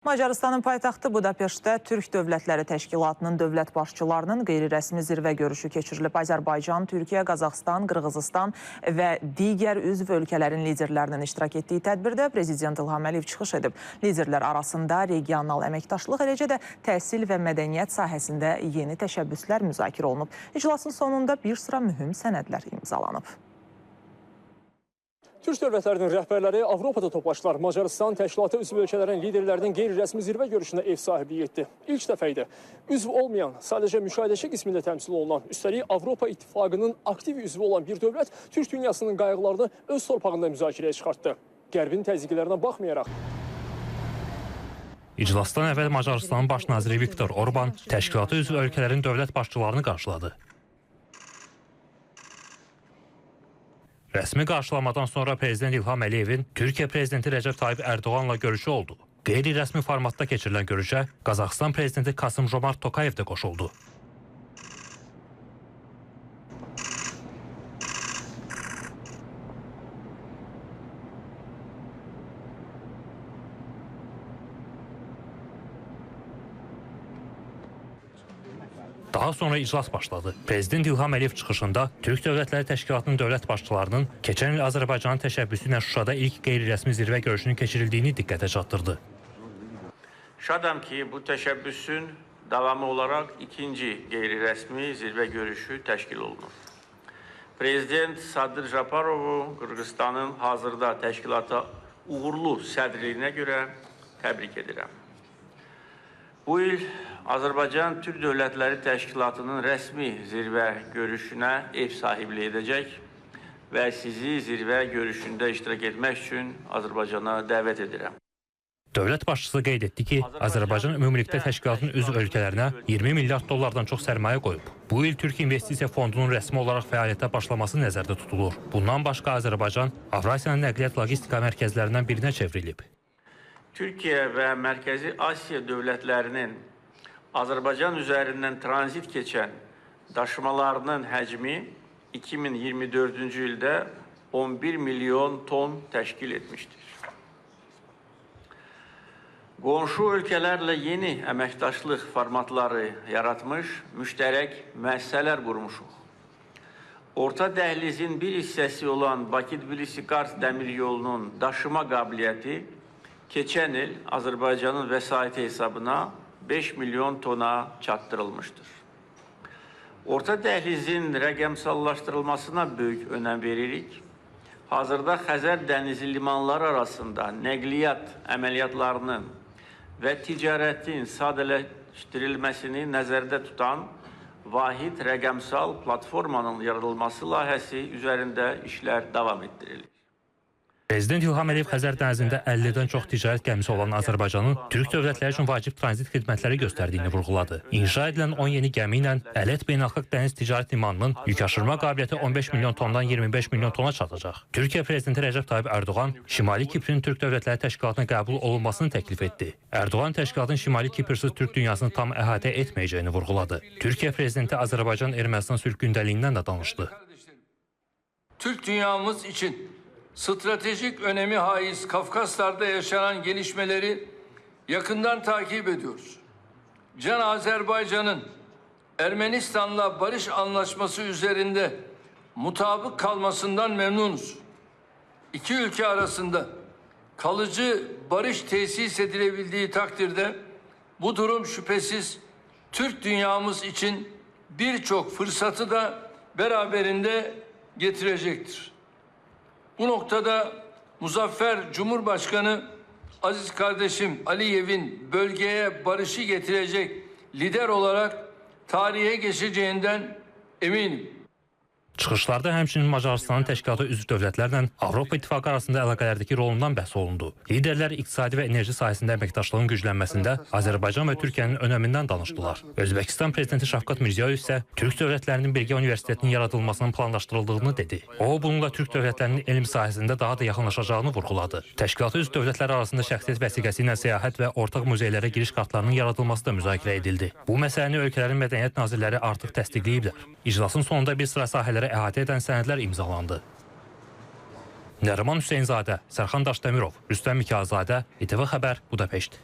Macarıstanın paytaxtı Budapeştdə Türk Dövlətləri Təşkilatının dövlət başçılarının qeyri-rəsmi zirvə görüşü keçirilib. Azərbaycan, Türkiyə, Qazaxıstan, Qırğızıstan və digər üzv ölkələrin liderlərinin iştirak etdiyi tədbirdə Prezident İlham Əliyev çıxış edib. Liderlər arasında regional əməkdaşlıq, eləcə də təhsil və mədəniyyət sahəsində yeni təşəbbüslər müzakirə olunub. İclasın sonunda bir sıra mühüm sənədlər imzalanıb. Türk dövlətlərinin rəhbərləri Avropada toplaşdılar. Macarıstan təşkilatı üzv ölkələrin liderlərinin qeyri-rəsmi zirvə görüşünə ev sahibliyi etdi. İlk dəfə idi. Üzv olmayan, sadəcə müşahidəçi qismində təmsil olunan, üstəlik Avropa İttifaqının aktiv üzvü olan bir dövlət Türk dünyasının qayğılarını öz torpağında müzakirəyə çıxartdı. Qərbin təzyiqlərinə baxmayaraq. İclasdan əvvəl Macarıstanın baş naziri Viktor Orban təşkilatı üzv ölkələrin dövlət başçılarını qarşıladı. Rəsmi qarşılamadan sonra Prezident İlham Əliyevin Türkiyə Prezidenti Rəcəb Tayyip Ərdoğanla görüşü oldu. Qeyri-rəsmi formatda keçirilən görüşə Qazaxıstan Prezidenti Kasım-Jomart Tokayev də qoşuldu. Daha sonra iclas başladı. Prezident İlham Əliyev çıxışında Türk Dövlətləri Təşkilatının dövlət başçılarının keçən il Azərbaycanın təşəbbüsü ilə Şuşada ilk qeyri-rəsmi zirvə görüşünün keçirildiyini diqqətə çatdırdı. Şadam ki, bu təşəbbüsün davamı olaraq ikinci qeyri-rəsmi zirvə görüşü təşkil olunur. Prezident Sadır Japarovu Qırğızstanın hazırda təşkilata uğurlu sədrliyinə görə təbrik edirəm. Bu il Azərbaycan Türk Dövlətləri Təşkilatının rəsmi zirvə görüşünə ev sahibliyi edəcək və sizi zirvə görüşündə iştirak etmək üçün Azərbaycana dəvət edirəm. Dövlət başçısı qeyd etdi ki, Azərbaycan ümumilikdə təşkilatın üzv ölkələrinə 20 milyard dollardan çox sərmayə qoyub. Bu il Türk İnvestisiya Fondunun rəsmi olaraq fəaliyyətə başlaması nəzərdə tutulur. Bundan başqa Azərbaycan Avrasiyanın nəqliyyat logistika mərkəzlərindən birinə çevrilib. Türkiyə və Mərkəzi Asiya dövlətlərinin Azərbaycan üzərindən tranzit keçən daşımalarının həcmi 2024-cü ildə 11 milyon ton təşkil etmişdir. Qonşu ölkələrlə yeni əməkdaşlıq formatları yaratmış, müştərək müəssisələr qurmuşuq. Orta dəhlizin bir hissəsi olan Bakı-Tbilisi-Kars dəmir yolunun daşıma qabiliyyəti keçən il Azərbaycanın vəsaiti hesabına 5 milyon tona çatdırılmışdır. Orta dəhlizin rəqəmsallaşdırılmasına böyük önəm veririk. Hazırda Xəzər dənizi limanları arasında nəqliyyat əməliyyatlarının və ticarətin sadələşdirilməsini nəzərdə tutan vahid rəqəmsal platformanın yaradılması layihəsi üzərində işlər davam etdirilir. Prezident İlham Əliyev Xəzər dənizində 50-dən çox ticarət gəmisi olan Azərbaycanın Türk dövlətləri üçün vacib tranzit xidmətləri göstərdiyini vurğuladı. İnşa edilən 10 yeni gəmi ilə Ələt Beynəlxalq Dəniz Ticarət Limanının yük aşırıma qabiliyyəti 15 milyon tondan 25 milyon tona çatacaq. Türkiyə Prezidenti Rəcəb Tayyip Ərdoğan Şimali Kiprin Türk Dövlətləri Təşkilatına qəbul olunmasını təklif etdi. Ərdoğan təşkilatın Şimali Kiprsız Türk dünyasını tam əhatə etməyəcəyini vurğuladı. Türkiyə Prezidenti Azərbaycan-Ermənistan sülh gündəliyindən də danışdı. Türk dünyamız için stratejik önemi haiz Kafkaslar'da yaşanan gelişmeleri yakından takip ediyoruz. Can Azerbaycan'ın Ermenistan'la barış anlaşması üzerinde mutabık kalmasından memnunuz. İki ülke arasında kalıcı barış tesis edilebildiği takdirde bu durum şüphesiz Türk dünyamız için birçok fırsatı da beraberinde getirecektir. Bu noktada Muzaffer Cumhurbaşkanı aziz kardeşim Aliyev'in bölgeye barışı getirecek lider olarak tarihe geçeceğinden eminim. Çıxışlarda həmçinin Macarıstanın təşkilata üzv dövlətlərlə Avropa İttifaqı arasında əlaqələrdəki rolundan bəhs olundu. Liderlər iqtisadi və enerji sahəsində əməkdaşlığın güclənməsində Azərbaycan və Türkiyənin önəmindən danışdılar. Özbəkistan Prezidenti Şavkat Mirziyoyev isə Türk dövlətlərinin birgə universitetinin yaradılmasının planlaşdırıldığını dedi. O, bununla Türk dövlətlərinin elm sahəsində daha da yaxınlaşacağını vurğuladı. Təşkilata üzv dövlətlər arasında şəxsiyyət vəsiqəsi ilə səyahət və ortaq muzeylərə giriş kartlarının yaradılması da müzakirə edildi. Bu məsələni ölkələrin mədəniyyət nazirləri artıq təsdiqləyiblər. İclasın sonunda bir sıra sahələrə əhatə edən sənədlər imzalandı. Nəriman Hüseynzadə, Sərxan Daşdəmirov, Rüstəm Mikayılzadə, İTV Xəbər, Budapeşt.